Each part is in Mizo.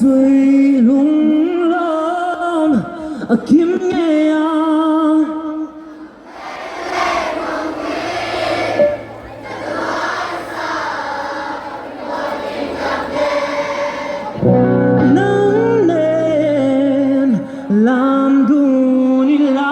Suihlung lawm a kim ngei ang. Nang nen lam dun ila.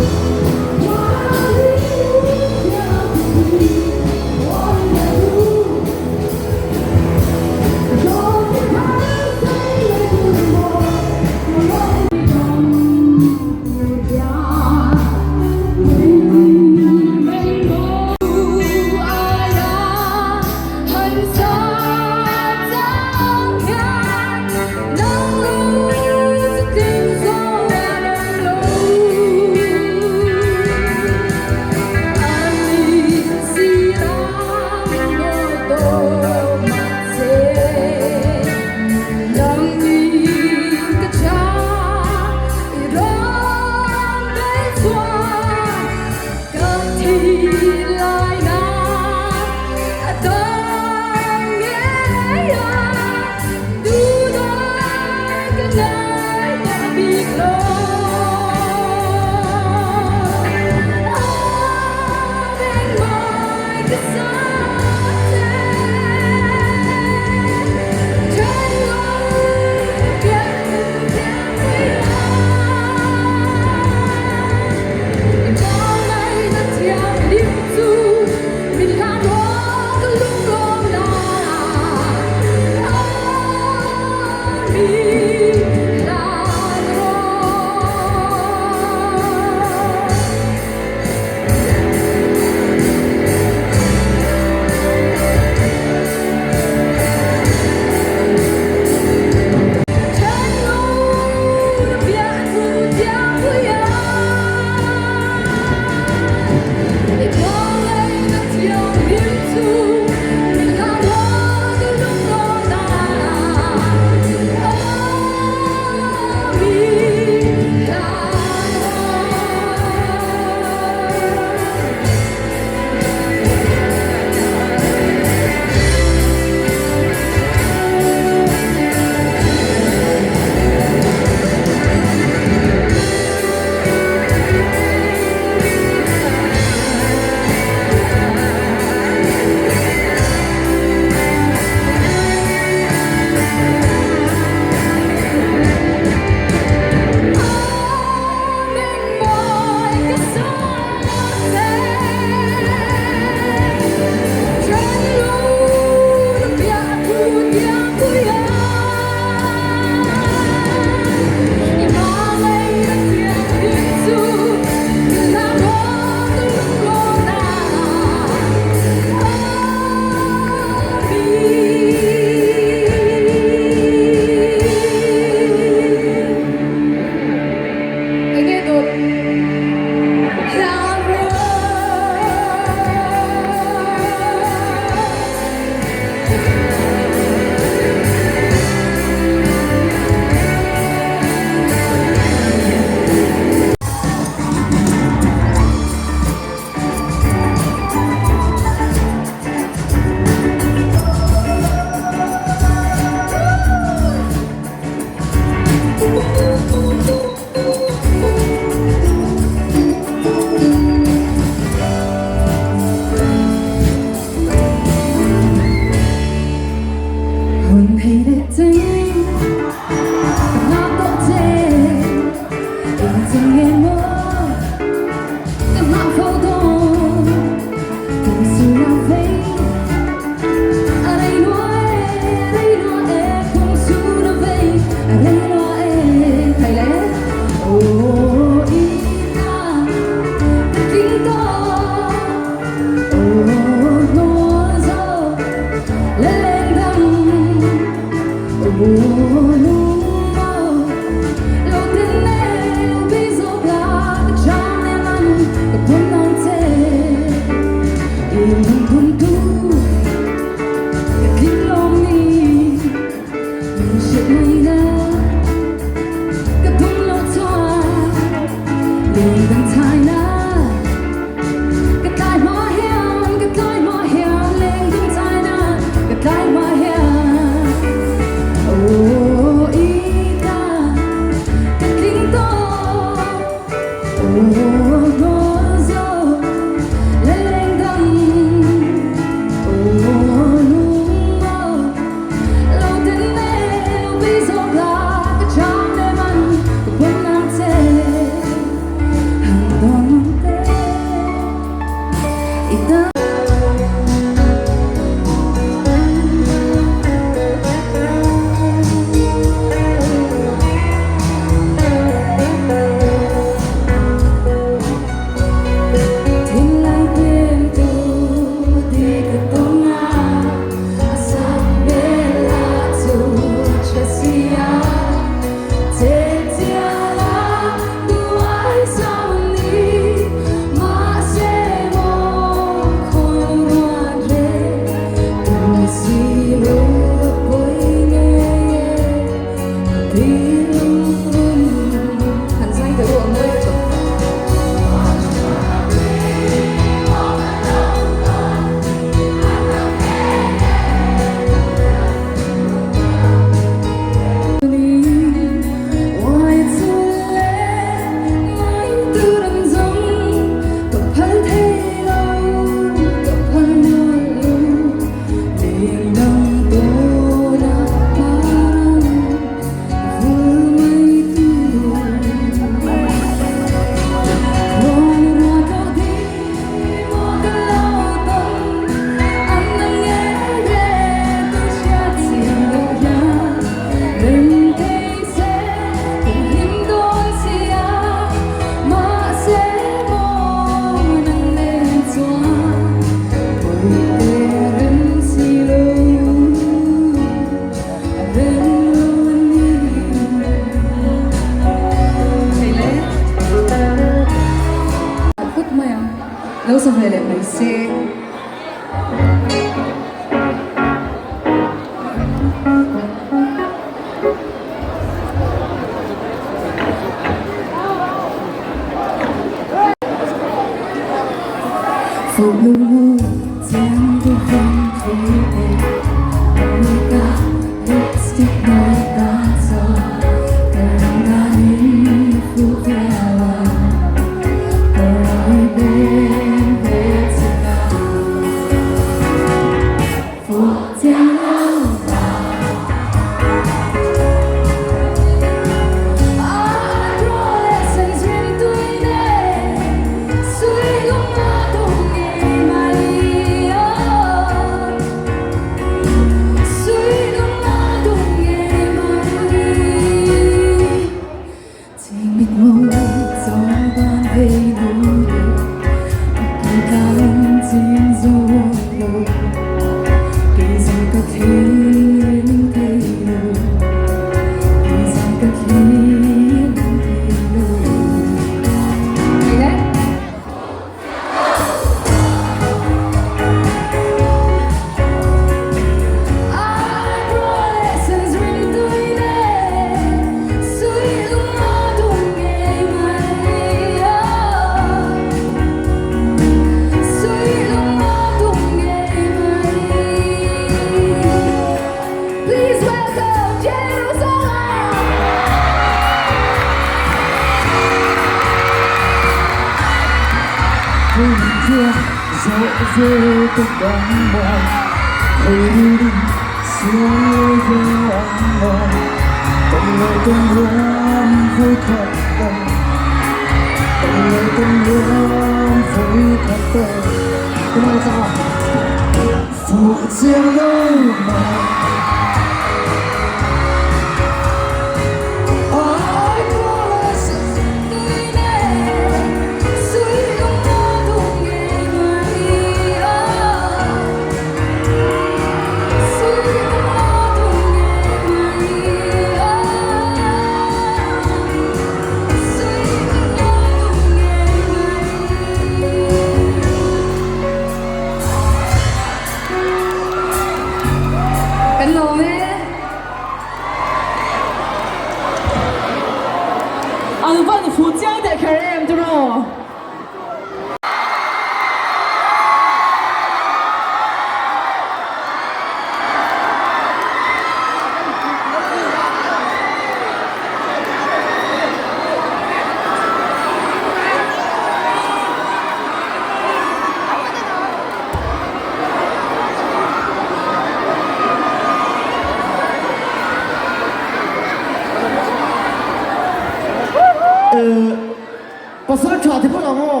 Pasal tha ti phawt ang aw.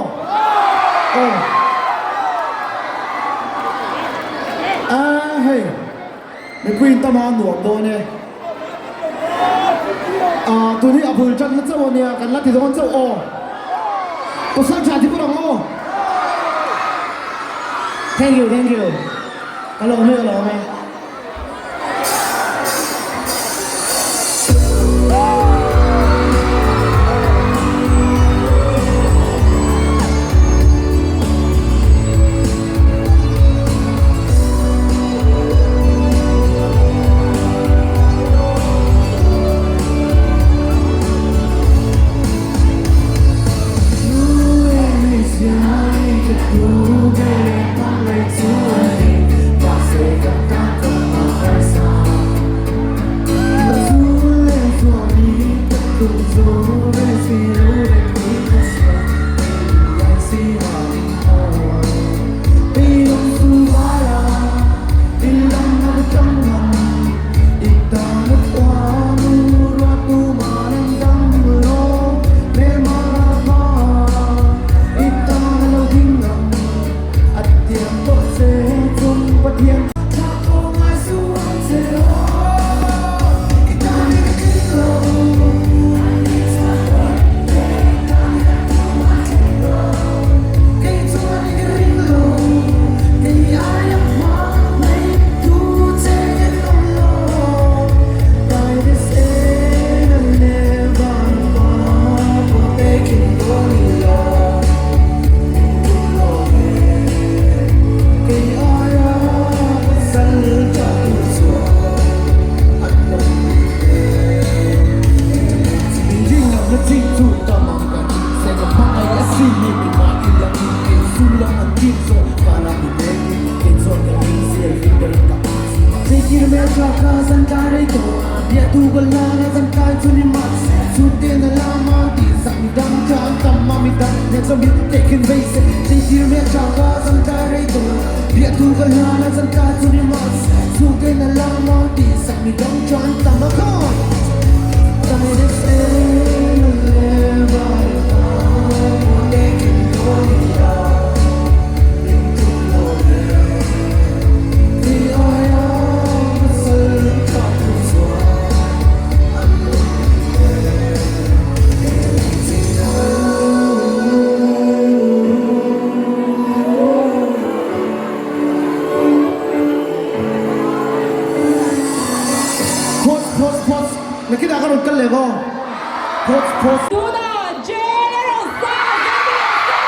Aw. A hei mipui in tama nuam dawn e. A tun hi a bul tan na chauh ania kan la ti dawn chauh aw. Pasal tha ti phawt ang aw. Thank you, thank you. Ka lawm e, ka lawm e. Post post post nakinah ka rawn kal leh maw post post. Tunah General Sazawmia Sena!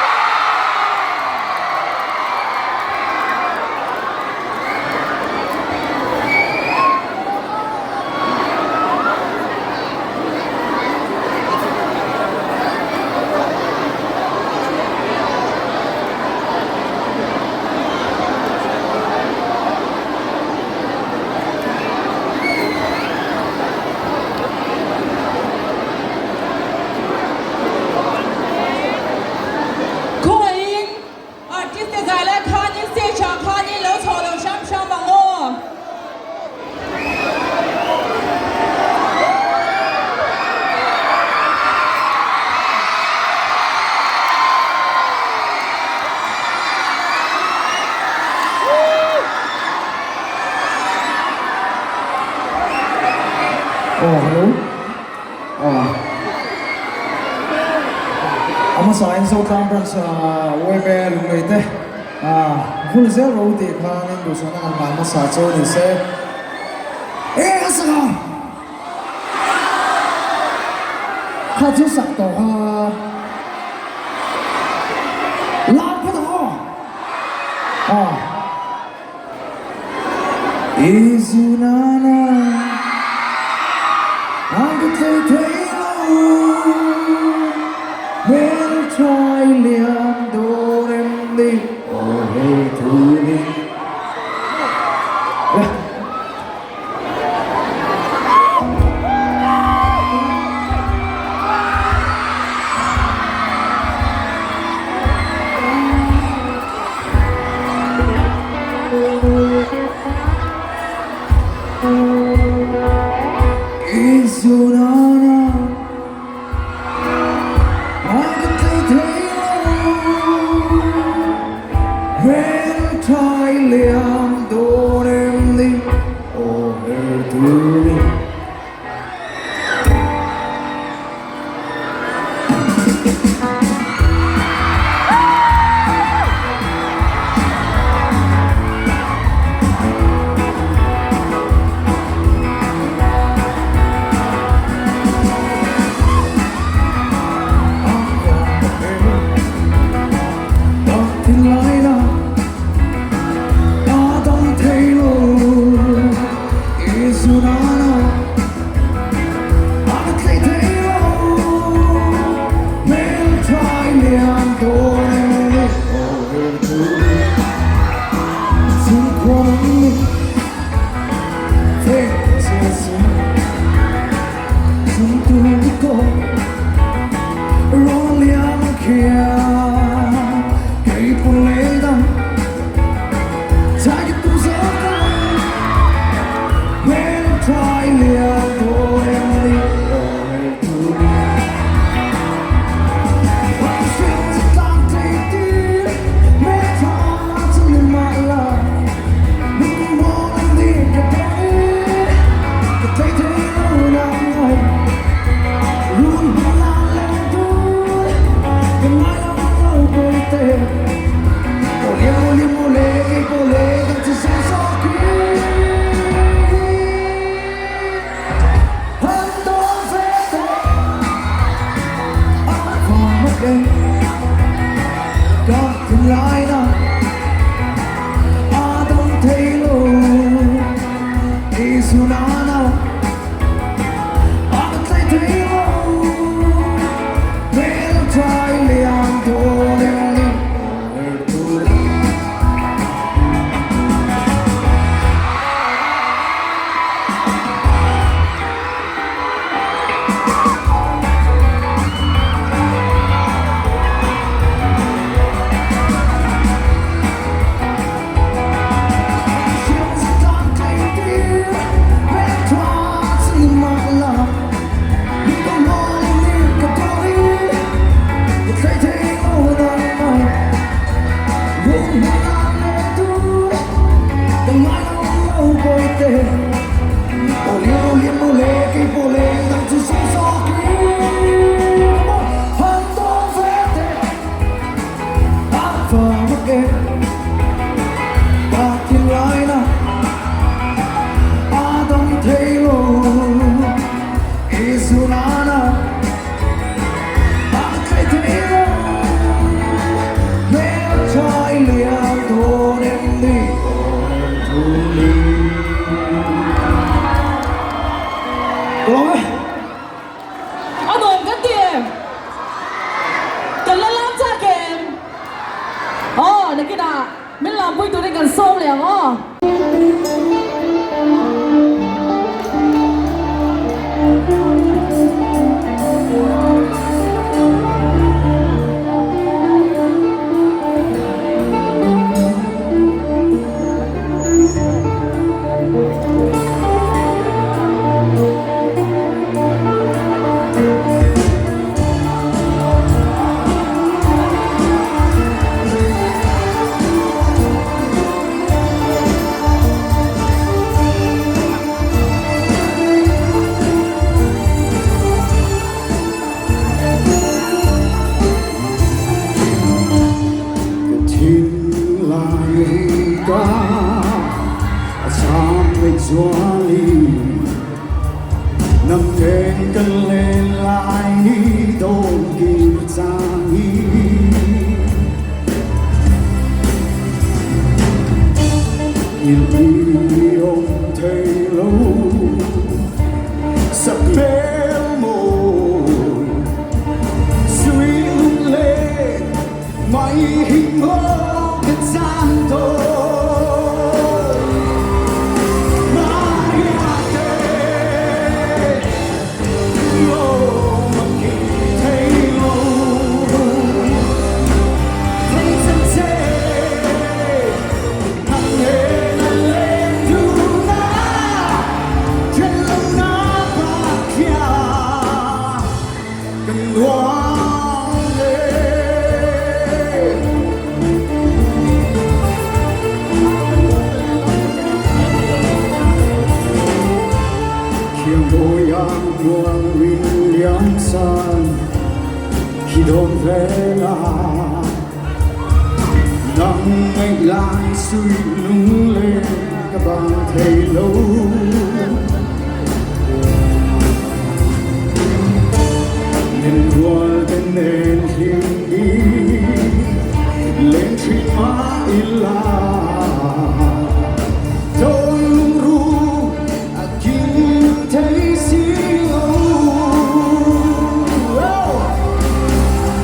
Khawiin artist te zai lai khanin stage ah khanin lo chhoh lo hram hram ang aw. Aw hello aw a hmasa in Zotlang branch ah UMA Lunglei te ah vul zel ro tih khan in duhsakna kan hlan hmasa chu ni se e a sak a kha chu sak tawh kha lam phawt ang aw aw. Izunana ang ka thei thei lo Hmel thlai lian dawn em ni aw hei thu hi. te Aw liam lo liam lo le kei pawh leng dang chu sawm zawk in Come on han dawng ve te A vang vak em Ka thinlai na a dam thei lo I zunana A tlei thei lo Hmel tha i lian dawn em ni Dawn em thu ni Ka lawm e. A nuam kan ti em? Kan la lam chak em? Aw, nakinah min lampui turin kan sawm leh ang aw. Ka thinlai ta a cham ngei zuali Nang nen kan len lai ni dawn kir chang hi Nghilh i awm thei lo Sakhmel mawi Suy lunglen mai hình ngô cái gian thôi Mariate oh mà kỳ thấy lâu thấy chân chê nặng nề nặng lên thu na trên lưng na bạc kia cần đoán lên Khiang bawiang muang rin liam san khi đón về là nang ngày lại suy lung lên các bạn thầy lâu Nên rual te nen hlim ni len thin mah ila Dawn lungru a kim thei si lo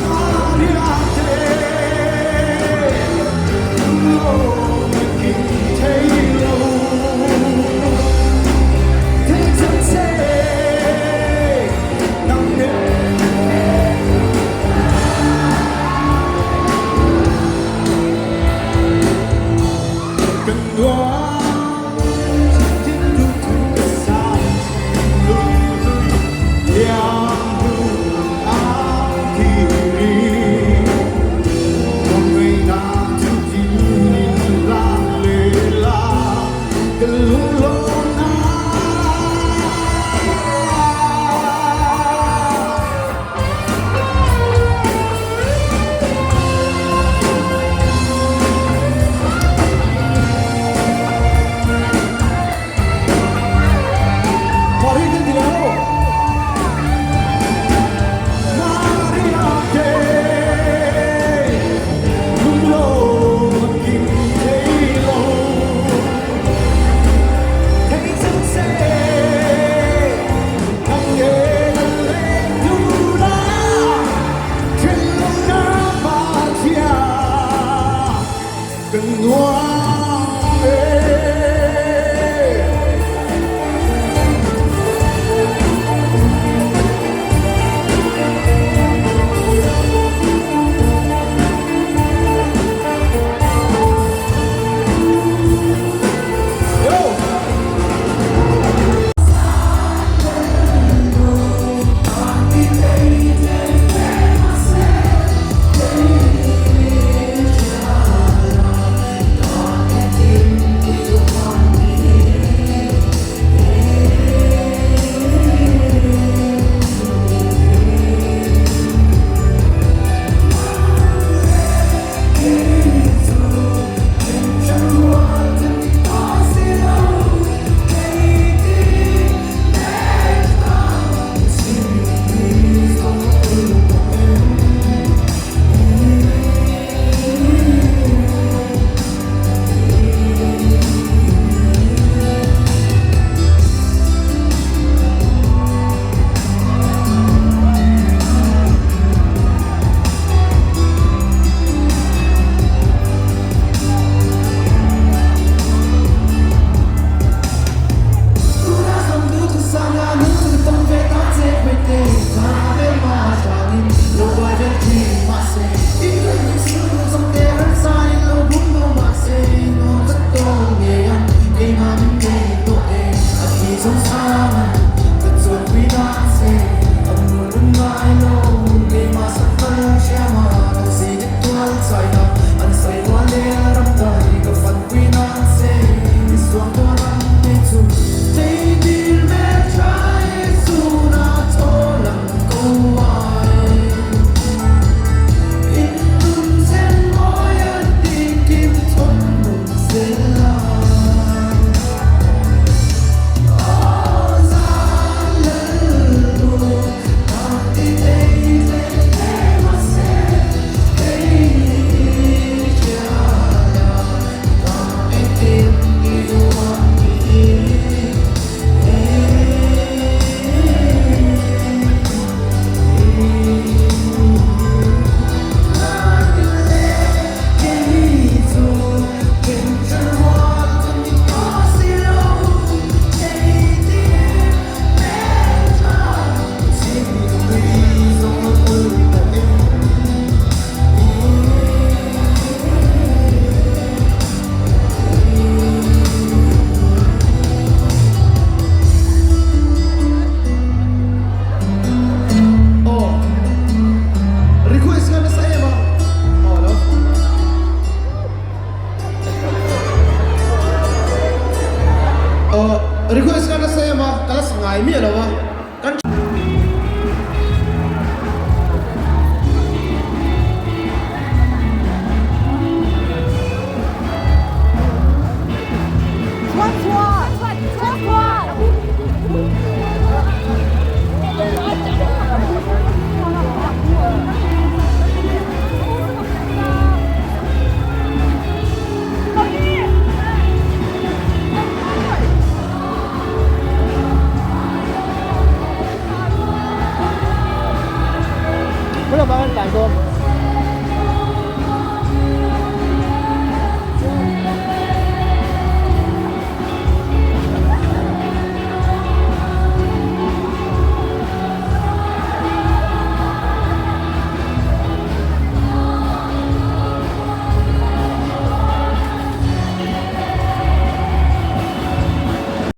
Mariate oh a kim thei lo Thei chang che nang nen Kan nuam thin thu thu ka sa lung liam hnu a kiri Con người na thu tin la le la ka lung lo na. Mariate lung lo kim thei lo. Request ka nasa em a, ka la sa ngai miah lo a. Kan.